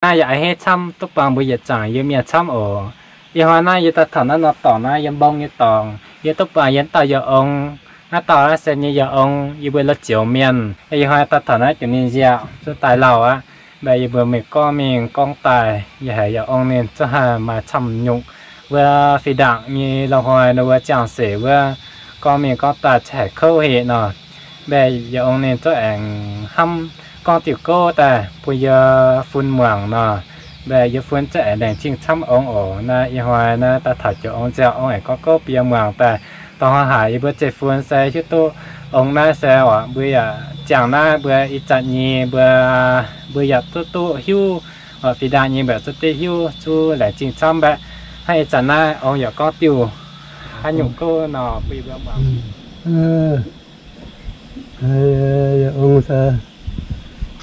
Naaiv yaac a'hneiv camv, duqv buangh mbuo yietc zaangc Iu-Mienh camv oc. Ih hnoi naaiv yie daaih taux naaiv norm dorngx naaiv, yiem mbong nyei dorngx, yie duqv buangh yie dauh yaac ong. Naaiv dauh naaiv se nyei yaac ong, yie mbuo la'zioux mienh. Ih hnoi daaih taux naaiv jiex ninh nziaauc zuqc daaih lauh aqv. Mv baac yie mbuo mingh gorngv mingh gorngv daaih, yie haiz yaac ong ninh zungv haih maaih camv nyungc. Wuov fih ndaangc nyei loz-hnoi nor wuov ziangh seix wuov gorngv mingh gorngv daaih cingx haiz kouv heqc nor. Mv baac yie ong ninh zungv aengx hnamv gorngv diuh gouv daaih bun yie fun muangx nor. Mv baac yie fun zungv aengx laengz zingh camv ong oc. Naaiv ih hnoi naaiv daaih taux jiex ong nziaauc, ong aengx gorngv gouv bun yie muangx daaih. Dorh hnoi haaix yie mbuo zeiv-fun se hiuv duqv ong naaiv se oc, mbuo yaac ziangh naaiv mbuo ih zanc nyei mbuo, mbuo yaac duqv duqv hiuv, fih ndaangc nyei mbuo yaac duqv duqv hiuv, zungv laengz zingh camv mbaeqc. Hnangv ih zanc naaiv ong yaac gorngv diuh haaix nyungc gouv nor bun yie mbuo muangx. Ong se,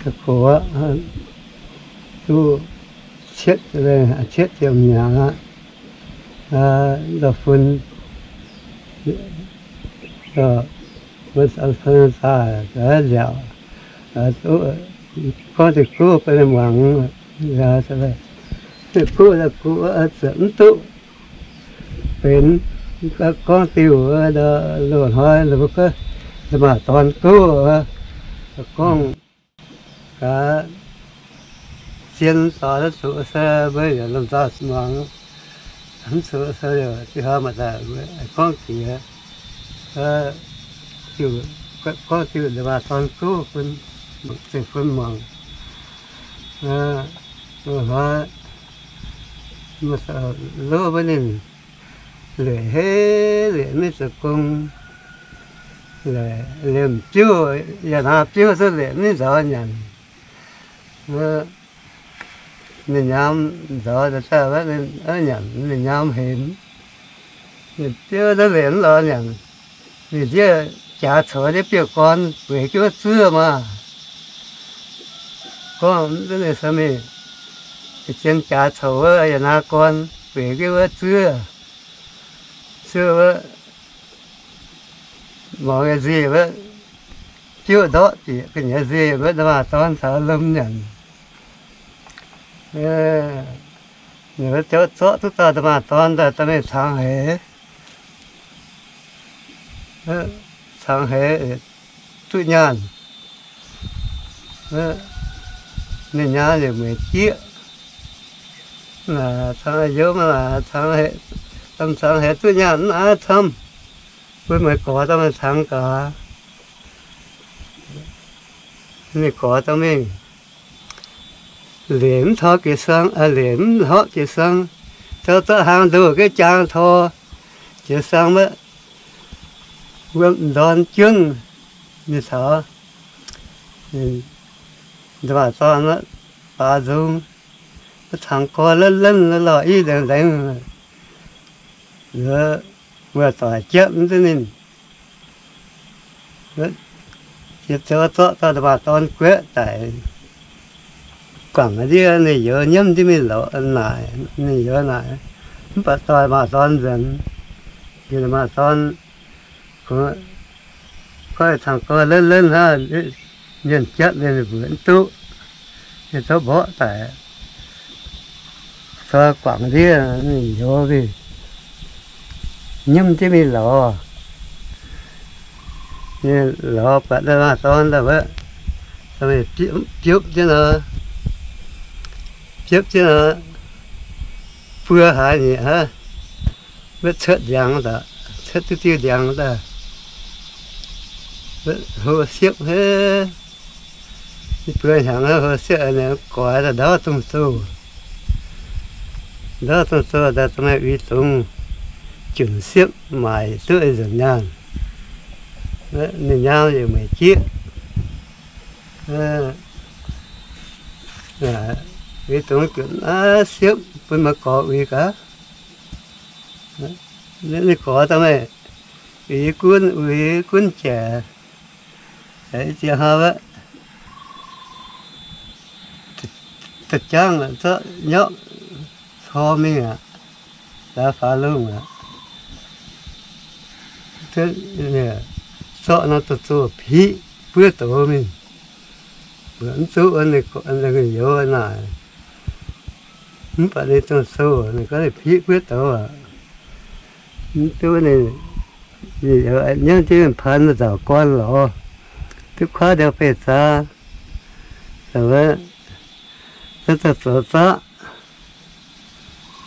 se gox aqv, duqv cietv, cietv ziepc hnyangx aqv. Ndau-fun, nziaauc, gorngv diuh gouv bun ninh muangx. Diuh gouv, gouv zuqc mv duqv benx, gorngv diuh loz-hnoi, mbuo gorngv maaih dorn gouv, gorngv gaax zien daaih zuqc se mbuo yaac lomh nzoih muangx, mv zuqc se diuh hnoi maaih daaih gorngv jiex, gorngv diuh maaih dorn gouv bun, zeiv-fun muangx. Hnoi lov mbuo ninh leqc heiv leqc maiv zoux gong, liemh biouv, yaac naaiv biouv zungv leqc maiv nzaaux nyanc. Ninh nyaam nzaaux daaih, nyanc ninh nyaam hemx, ninh biouv zungv leqc maiv lorz nyanc. Ninh ndiev jaax coux ndiev biouv gorn bueix jienv wuov zuov maah. Gorngv mv duqv ninh se mingh zien jaax coux wuov yaac naaiv gorn bueix jienv wuov zuov. Zuov wuov, mangc nziex wuov, biouv ndortv bieqc gu'nyuoz nziex wuov, nda'maah dorn caux lomh nyanc. Ninh zorqv duqv dauh nda'maah dorn daaih, dorh mingh cangx heix, cangx heix duqv nyaanh. Ninh nyaam yietc mueiz jieqv, cangx youz, cangx heix duqv nyaanh mv aav camv, bun meih gorx dorh mingh cangx gaax. Ninh gorx dorh mingh, liemh mv tor jiex suang, liemh mv horpc jiex suang, zoux zorqv hnaangx ndoh ga'jaang tor jiex suang maiv wuom ndorn juangv. Ninh caux nda'maah dorn baaux nzung, cangx gorx lenv lenv, lorh i nzengc nzengc, wuov doic japv mv duqv ninh. Jiex zoux zorqv dauh nda'maah dorn guaeqv daic, guangc ndiev ninh youz nyiemv ndiev mingh lorz naaic, ninh youz naaic, mv baac doic maah dorn nzuonx. Ninh maah dorn goiv cangx gorx lenv lenv hnangv, mienh japv ninh mbuoqc mv duqv, ninh zorqv mborqv daic, cor guangc ndiev ninh youz mingh nyiemv jienv mingh lorz. Ninh lorz buatc nda'maah dorn daaih wuov, biopv jienv nor, biopv jienv nor, buo hlaax nyeic hnangv, maiv cuotv ndiangx daaih, cuotv duqv diuh ndiangx daaih, hlo siepv haic. Buo hnyangx hlo siepv, ninh goix daaih ndauv dongh zoh, ndauv dongh zoh daaih, dongh naaiv uix dungz junc siepv maaic duqv nzunc nyaanh. Ninh nyaam yietc mueiz jieqv, uix dungz junc naaiv siepv bun meih gorx uix gaax. Ninh gorx daaih meih uix gunv, uix gunv jaic, i ziex hnoi wuov, da'jangv zorqv nyorqv cor mingh aqv, laaix faaux lungh aqv. Zorqv nor zoux zoh piqv buov douz mingh, mbuoqc mv zuqv ninh youz naaic. Mv baac ninh dongh sou, ninh gorngv ninh piqv buov douz aqv. Mv duqv ninh, ninh nyiemv jienv mingh pan nzauc gorn lorz, duqv kuaaiv ndiangx-beih zaa, zoux zaqv, zoux zaqv,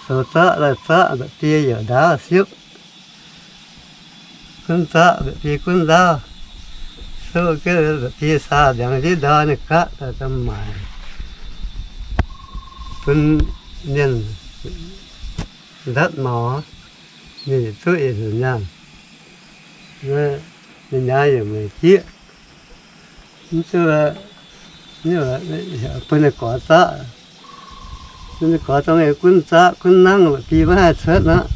zoux zaqv daaih zaqv mba'biei yaac ndaauv siepv. Gunv zaqv mba'biei gunv ndaauv, suqv jienv mba'biei saa ndiangx ndiev ndau ninh gaqv daaih daaih maaic bun mienh ndatv maux, ninh yietc zungv yietc nzunc nyaanh. Ninh nyaanh yietc mueic jieqv. Mv duqv, bun ninh gorx zaqv. Bun ninh gorx dongh gunv zaqv gunv nangv, mba'biei maiv haih cuotv aqv.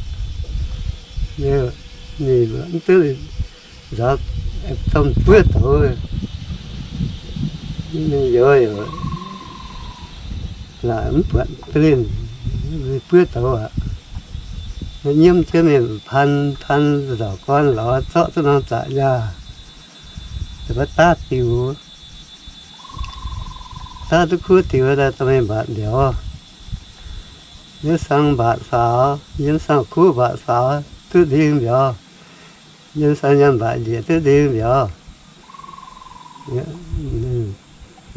Ninh mv duqv nzaaux domh buov douz, ninh youz youz laaic mv buatc duqv ninh buov douz aqv. Nyiemv jienv mingh pan, pan nzauc gorn lorz zorqv duqv norm zaqc nyaah, daaih daav diux. Daav duqv kuv diux daaih dorh mingh mbatc mbiauz. Yiem sang mbatc faaux, yiem sang kuv mbatc faaux duqv nding mbiauz, yiem sang nyaanh mbatc njiec duqv nding mbiauz.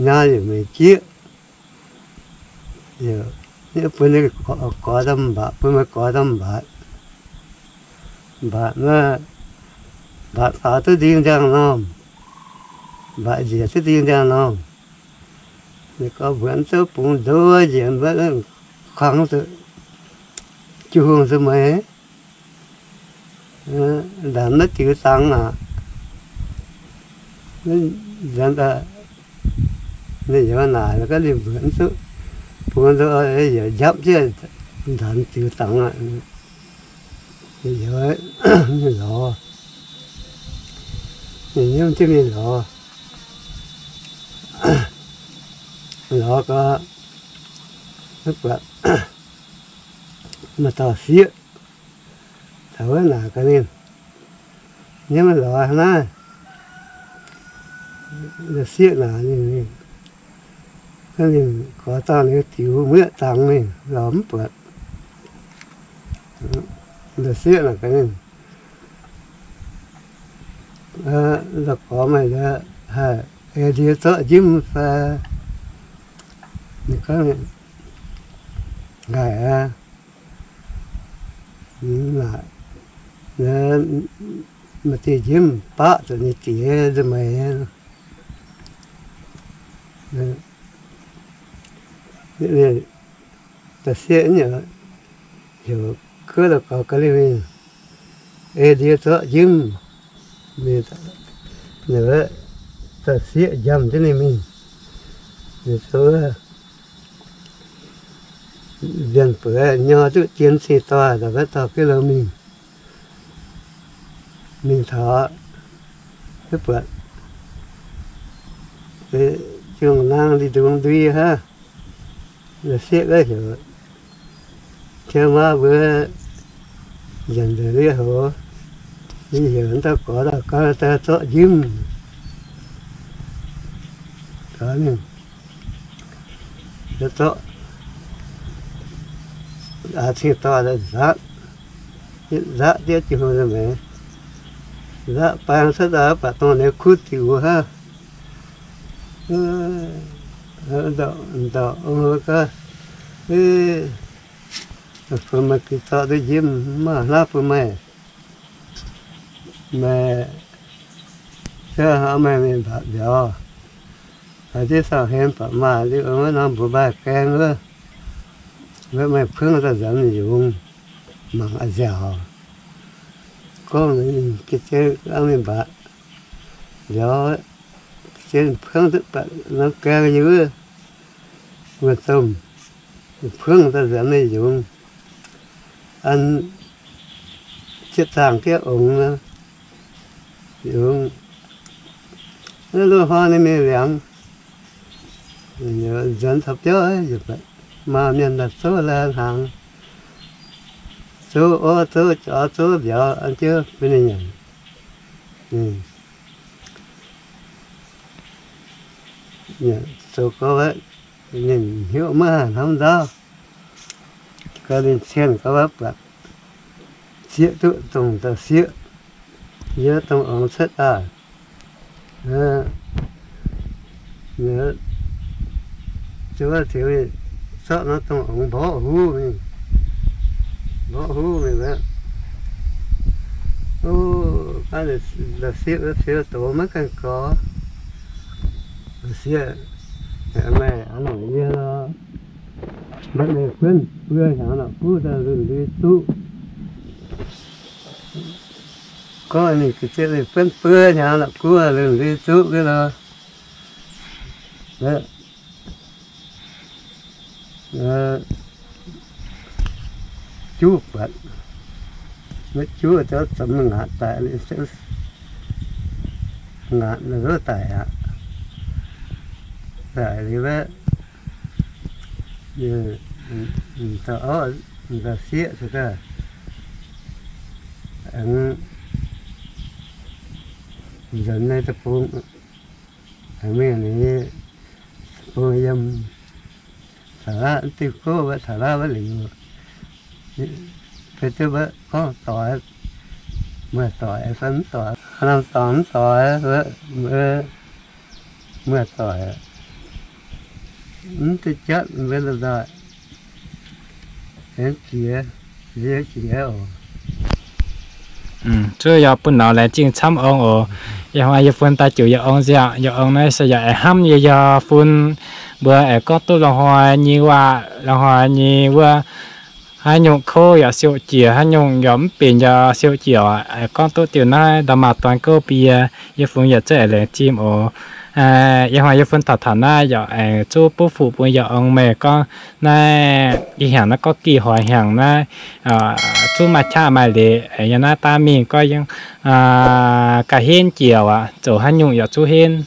Nyaanh yietc mueic jieqv. Gorx, gorx daaih mbatc, bun meih gorx daaih mbatc. Mbatc, mbatc faaux duqv nding ndiangx-normh, mbatc njiec duqv nding ndiangx-normh. Ninh gorngv mbuox zouv bungx ndoqv njiec mbatc kuangx zuqc, jung zuqc meih, ndanc naaiv diux dangx aqv. Nzanc daaih ninh youz naaic, gorngv ninh mbuox duqv bungx ndoqv, yaac njapv jienv ndanc diux dangx aqv. Ninh youz, ninh lorz, ninh nyiemv jienv mingh lorz, lorz gau, mv buatc maaih dauh sieqv taux wuov naaic gaax ninh, nyiemv lorz naaiv, sieqv naaic ninh, ninh gorx dauh ninh diux muoqv dangx mingh lorz mv buatc. Sieqv naaic gaax ninh, gorx meih haih ei ndie zorqv njimv fai? Ninh gorngv, nqaaic aqv. Maaih dieh njimv baqv zuqc ninh diex nza'maix. Da'sieqv heuc kuv la'gaux ga'lingh mingh ei ndie zorqv njimv. Ninh, ninh wuov da'sieqv njamv jienv ninh mingh. Ninh zoux wuov mbienv buoz nyor duqv dien cing doic, da'faanh dauh ga'lingh mingh. Mingh taux, mv buatc jung naang ndie ndungz ndui hnangv. Sieqv wuov heuc tien maa mbuo nzengc ndeic liev hoz, ninh heuc dauh gorx dauh ganh daaih zorqv njimv. Gorx mingh, zorqv aax cing doic nzaatv, nzaatv diev jiex hlo nza'maix, nzaatv baeng cuotv daaih mv baac dongh ninh kuv diuc wuov hnangv. Ndorqc, ndorqc, gaax, bun meih gih zorqv duqv njimv, mv maaih hnangv bun meih. Meih, meih mingh mbatc mbiauz, haaix diuc sau hlen baac maaih liuz wuov norm mbuox maaih gaeng wuov, meih puangv daaih nzanc yungz mangc a'nziaauc. Gorngv ninh ga'zien mingh mbatc mbiauz, ga'zien puangv duqv baac norm gaeng yiem wuov wuonh domh, puangv daaih nzanc ninh yungz, an zieqv zaangh gieqv ongx, yungz, loz-hnoi ninh mingh liangx, nzuonx taux biauv, maaih mienh daaih zouv lai hnaangx, zouv orv, zouv jaux, zouv mbiauz an jienv bun ninh nyanc. Zoux gau, ninh hnyouv maiv haih hnamv ndaauv. Gauh ninh cien gauh wuov buatc sieqv duqv dongh dauh sieqv, yie dongh ongx cuotv daaih. Zuov tengx mingh zorqv norm dongh ongx mborqv huv mingh, mborqv huv mingh wuov. O, gaav dauh sieqv wuov, sieqv doz maiv ganh gorx. Sieqv, meih aav longc yie lorqc. Mbuo mingh buonv buo hnyangx la'kuqv daaih lungh ndiev zuqv. Gorngv ninh ga'zieqv mingh buonv buo hnyangx la'kuqv lungh ndiev zuqv ga'lorqc. Juv buatc, maiv juv, zoux zomx ngaatc daic, ngaatc nzuov daic aqv. Daic liuz wuov, dauh orqv, dauh sieqv se daaih aengx nzuonx nyei deic-bung, aengx mingh ninh bung yiem Taux Laav, diuh gouv wuov, Taux Laav wuov liuz, beiv duqv wuov gorngv doix, muoz doic fai mv doic, hnamv dorngx mv doic, muoz doic, mv duqv jatv mbuo ndoih, aengx jiex, nziex jiex oc. Zuov yaac bun nor laengz zingh camv ong oc. Yie hnoi yie fun daaih ziouc yaac ong nziaauc, yaac ong naaiv se yaac aengx hnamv yie yaac fun mbuo aengx gorngv duqv la'hnoi nyei waac, la'hnoi nyei wuov, haaix nyungc kouv yaac siou jiex, haaix nyungc yaac mv benx yaac siou jiex oc. Aengx gorngv duqv diuh naaiv nda'maauh dorn gouv bie, yie fun yaac zungv aengx laengz zingh oc. Yie hnoi yie fun taux taux naaiv yaac aengx zuov butv fuqv bun yie ong meih gorngv naaiv ih hnyangx naaiv gorngv gih hoix hnyangx naaiv, zuov maaih qaqv maaih leiz, yie naaiv daav mingh gorngv yie gauh henv jiex aqv, zoux haaix nyungc yaac zuov henv.